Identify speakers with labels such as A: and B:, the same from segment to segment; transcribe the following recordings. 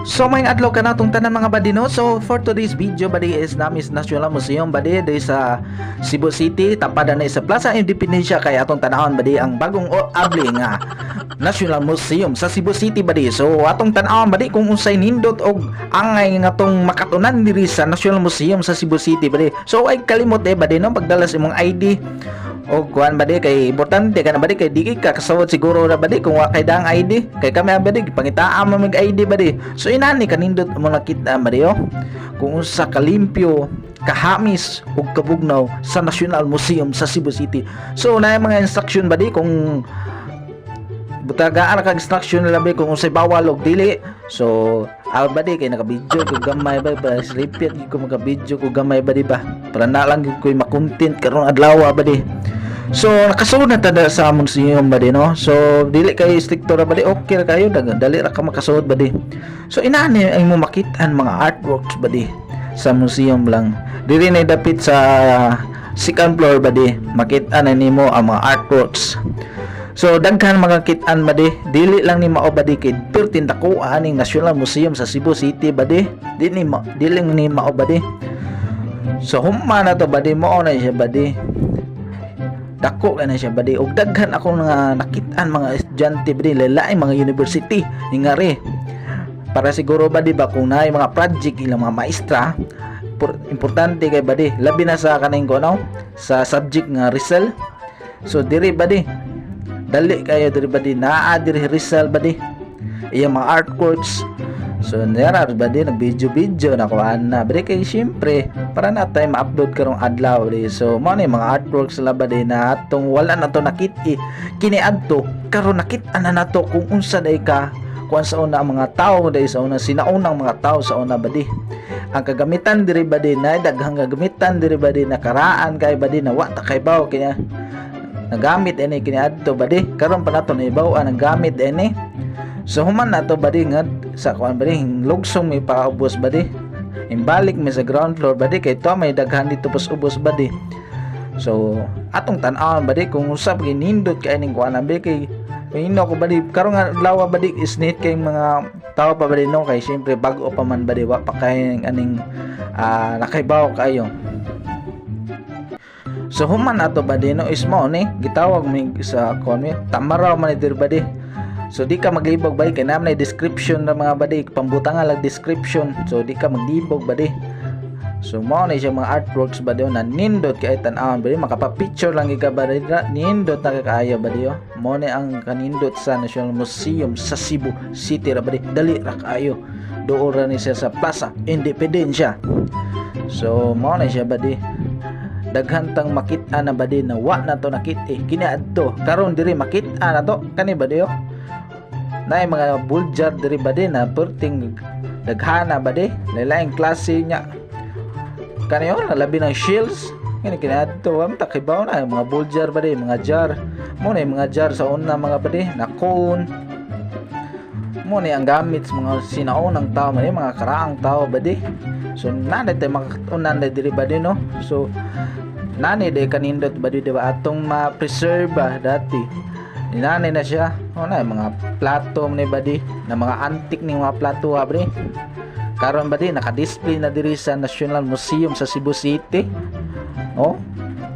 A: So may adlaw ka natong tanan, mga badi, no. So for today's video, badi, is naa mi sa National Museum, badi, diri sa Cebu City, tapada na sa Plaza Independencia, kay atong tanawon, badi, ang bagong abli nga National Museum sa Cebu City, badi. So atong tanawon, badi, kung unsay nindot og angay nga tong makatunan diri sa National Museum sa Cebu City, badi. So ay kalimot eh, badi, no, pagdala sa imong ID o kuan, badi, kay importante ka na, badi, kay di ka kasawod siguro na, badi, kung wa kay daang ID, kay kami ang, badi, pangitaan mo mig ID, badi. So inani kanindot mo nakita, badi, oh, kung unsa kalimpyo, kahamis ug kabugnaw sa National Museum sa Cebu City. So na mga instruction, badi, kung butagaan kag instruction nila, badi, kung unsay bawal og dili. So al, badi, kay naka-video ko gamay ba ba repeat gyud ko maka-video ko gamay, badi ba, para na lang gyud ko'y makontent karon adlaw, badi. So nakasuod na ta sa museum, badi, no. So dili kay stricto ra, badi, okay ra kayo, dali ra ka makasuod, badi. So inani ay mo makit-an mga artworks, badi, sa museum lang. Diri na dapit sa second floor, badi, makit-an na nimo ang mga artworks. So daghan mga kit-an, badi, dili lang ni mao, badi, kay perting dako aning National Museum sa Cebu City, badi. Di ni ma, dili lang ni mao, badi. So humma na to, badi, mao na siya, badi. Dako na siya, badi, ug daghan ako nga nakit-an mga estudyante, badi, lain mga university ngari, para siguro, badi ba, kung naay mga project ilang mga maestra, importante kay, badi, labi na sa kaning ko, no, sa subject nga Rizal. So diri, badi, dali kayo diri, badi, naa diri Rizal, badi, iyang mga artworks. So nera, badi, nag video video na kuan na, badi, kay syempre para na tayo ma-upload karong adlaw, badi. So mao na yung mga artworks sila, badi, na atong wala na to nakit-i kini adto. Karon nakit-an na nato kung unsa day ka kuan sa una ang mga tao dahil sa una, sinaunang mga tao sa una, badi. Ang kagamitan diri, badi, na daghang kagamitan diri, badi, na karaan kay, badi, na wa ta kay baw kanya nagamit ini kini adto, badi. Karon pa nato naibaw ang gamit ini. So human nato, badi, nga sa kuan, badi, lugsong may paubos, badi, imbalik mi sa ground floor, badi, kay to may daghan dito pas ubos, badi. So atong tan-awon, badi, kung usab ginindot kay ning kuan, badi, kay Pahino ko, badi, karon nga adlaw, badi, isnit kay mga tao pa, badi, no, kay syempre bag-o pa man, badi, wa pa kay aning nakaibaw kayo. So human ato, badi, no, is mao ni gitawag mi sa kuan mi tamaraw man ni diri, badi. So di ka maglibog, badi, kay naa man description na mga badi, pambutangan lang description. So di ka maglibog, badi. So mao ni siya mga artworks, badi, na nindot kay tan-awon, badi, makapa-picture lang ka, badi, nindot na kaayo, badi, oh. Mao ni ang kanindot sa National Museum sa Cebu City ra, badi. Dali ra kaayo. Duol ra ni siya sa Plaza Independencia. So mao ni siya, badi. Daghan tang makit-an na, badi, na wa na to nakit eh kini adto. Karon diri makit-an na to kani, badi, oh. Naay mga buljar diri, badi, na perting daghana, badi, lain klase nya kani, oh, labi ng shells kini kiniadto wa ta kibaw na mga buljar, badi, mga jar mo na mga jar sa una, mga badi, na cone mo ni ang gamit sa mga sinaunang tao, man, mga karaang tao, badi. So nanay tayo makatunan na diri, badi, no. So nani day kanindot, badi, di ba, atong ma-preserve ba dati. Inani na siya. O na, mga plato ni, badi, na mga antique ni mga plato ha, badi. Karon, badi, naka-display na diri sa National Museum sa Cebu City. Oh,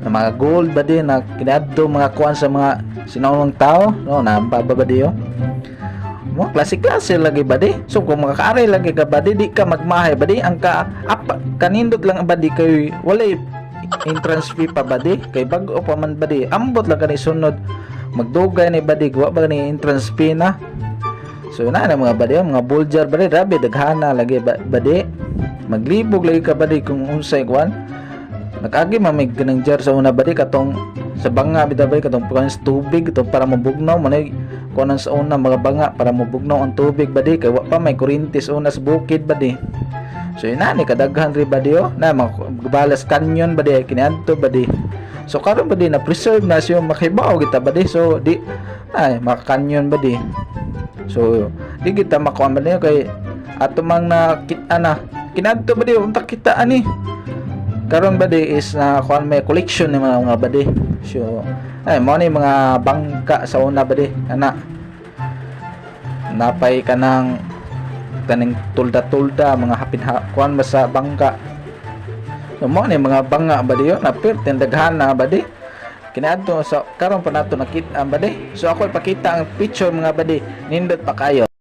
A: na mga gold, badi, na kinadto mga kuan sa mga sinaunang tao, no, na ba, badi, oh. Mo klase-klase lagi, badi. So kung makakaari lagi ka, badi, di ka magmahay, badi, ang ka apa, kanindot lang, badi, kay walay entrance fee pa, badi, kay bag-o pa man, badi. Ambot lang kani sunod magdugay ni, badi, wa ba ni entrance fee na. So na na mga badi, mga buljar, badi, grabe daghana lagi badi. Maglibog lagi ka, badi, kung unsay kuan. Nag-agi man may ganang jar sa una, badi, katong sa banga bitaw, badi, katong kuan sa tubig katong para mabugnaw man ay kuan sa una mga banga para mabugnaw ang tubig, badi, kay wa pa may kuryente sa una sa bukid, badi. So ina ni kadaghan ri, badi, oh, na mga balas canyon, badi, kiniadto, badi. So karon, badi, na preserve na siya, makibaw kita, badi. So di ay mga canyon, badi. So di kita makuan, badi, kay ato mang nakita na kinadto, badi, unta kita ani karon, badi, is na kuan, may collection ni mga badi. So ay mo ni mga bangka sa una, badi, ana napay kanang Kaning tulda-tulda, mga hapin ha, kuan ba sa bangka. So mo ni mga banga, badi, yun na perten daghana, badi. Kinaadto sa karon pa nato nakita, badi. So ako ipakita ang picture, mga badi, nindot pa kayo.